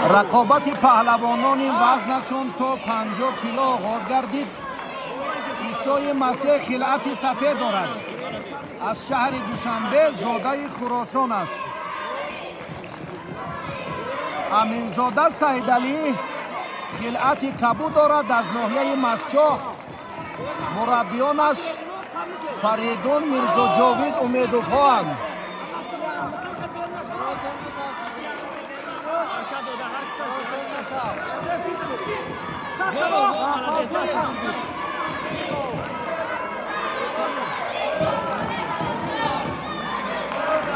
Рақобати паҳлавонони вазнашон то 50 кило оғоз гардид. Исои Масеҳ хилъати сафед дорад, аз шаҳри Душанбе, зодаи Хуросон аст. Аминзода Саидалӣ хилъати кабуд дорад, аз ноҳияи Мастчоҳ. Мураббиёнаш Фаридун Мирзоҷовид Умедовҳоанд.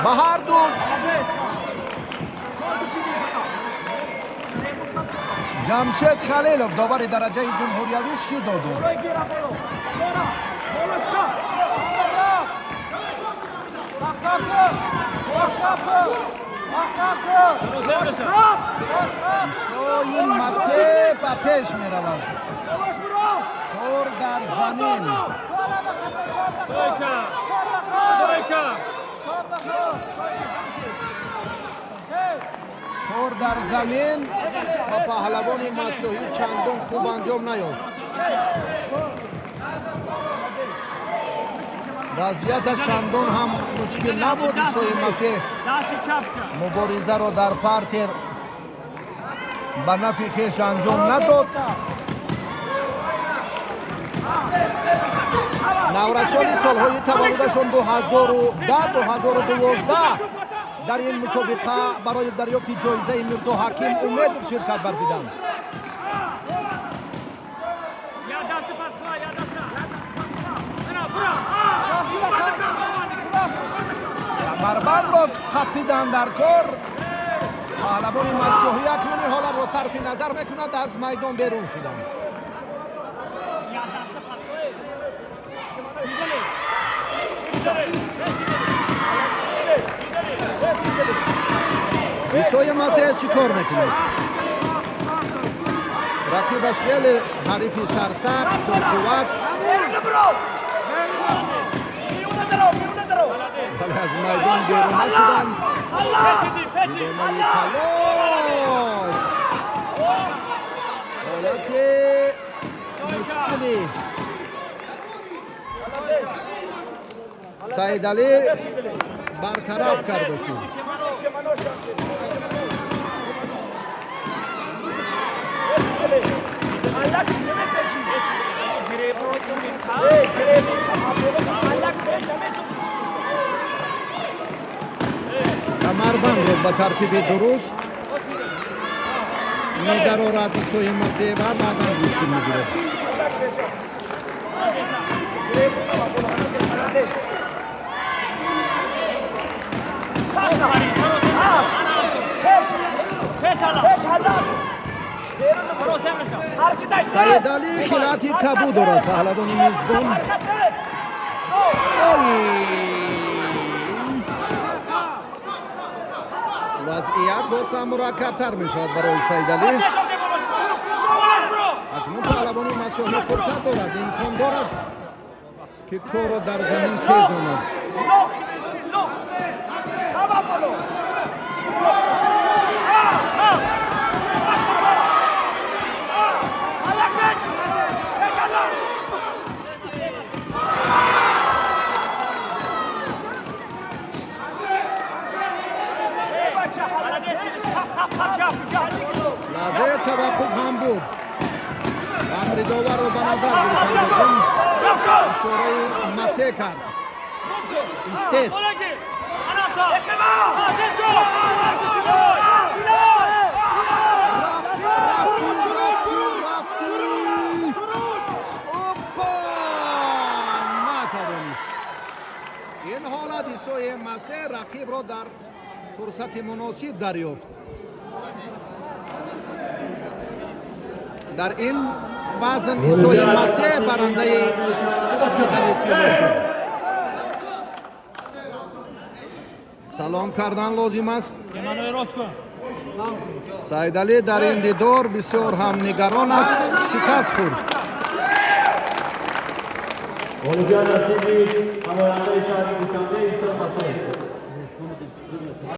Ба ҳар ду Ҷамшед Халилов, довари дараҷаи ҷумҳуриявӣ, шӣ доду. Исои Масеҳ ба пеш меравад. Кор дар замин. Стойка! Стойка! Кор дар замин ба паҳлавони Мастчоҳӣ чандон хуб анҷом наёфт. Вазъияташ чандон ҳам мушкил набуд. Исои Масеҳ Дасти чапша! муборизаро дар партер ба нафъи хеш анҷом надод. Наврасони солҳои таваллудашон 2010, 2012 дар ин мусобиқа барои дарёфти ҷоизаи Мирзо Ҳаким Умедов ширкат варзиданд. Я дасти подхват, я даста! Ана, бура! Камарбандро қапидан дар кор. Паҳлавони Мастчоҳӣ акнун ин ҳолатро сарфи назар мекунад, аз майдон берун шуданд. Я даста подхват! Сидели! Сидели! Сидели! Исои Масеҳ чӣ кор мекунад? Рақибаш хеле ҳарифи сарсахт, пурқувват, вале аз майдон берун нашуданд. Печиди, печи! Идомаи талош, ҳолати мушкили Саидалӣ бартараф карда шуд. Камарбандро ба тартиби дуруст медарорад Исои Масеҳ ва баъдан гӯшти мегирад. Саидалӣ хилъати кабуд дорад, паҳлавони мизбон. Ой! Вазъият боз ҳам мураккабтар мешавад барои Саидалӣ. Акнун паҳлавони Мастчоҳӣ фурсат дорад, имкон дорад, ки корро дар замин тезонад. Лаҳзаи таваққуф ҳам буд. Амри доварро ба назар гирифтан лозим. Ишораи мате кард. Истед. Рафтӣ, рафтӣ, рафтӣ! Опа! Натавонист. Ин ҳолат Исои Масеҳ рақибро дар фурсати муносиб дарёфт. Дар ин вазн Исои Масеҳ барандаи медали тилло шуд. Салом кардан лозим аст. Саидалӣ дар ин дидор бисёр ҳам нигарон аст, шикаст хӯрд. Ғолибият насиби намояндаи шаҳри Душанбе Исо Масеҳ.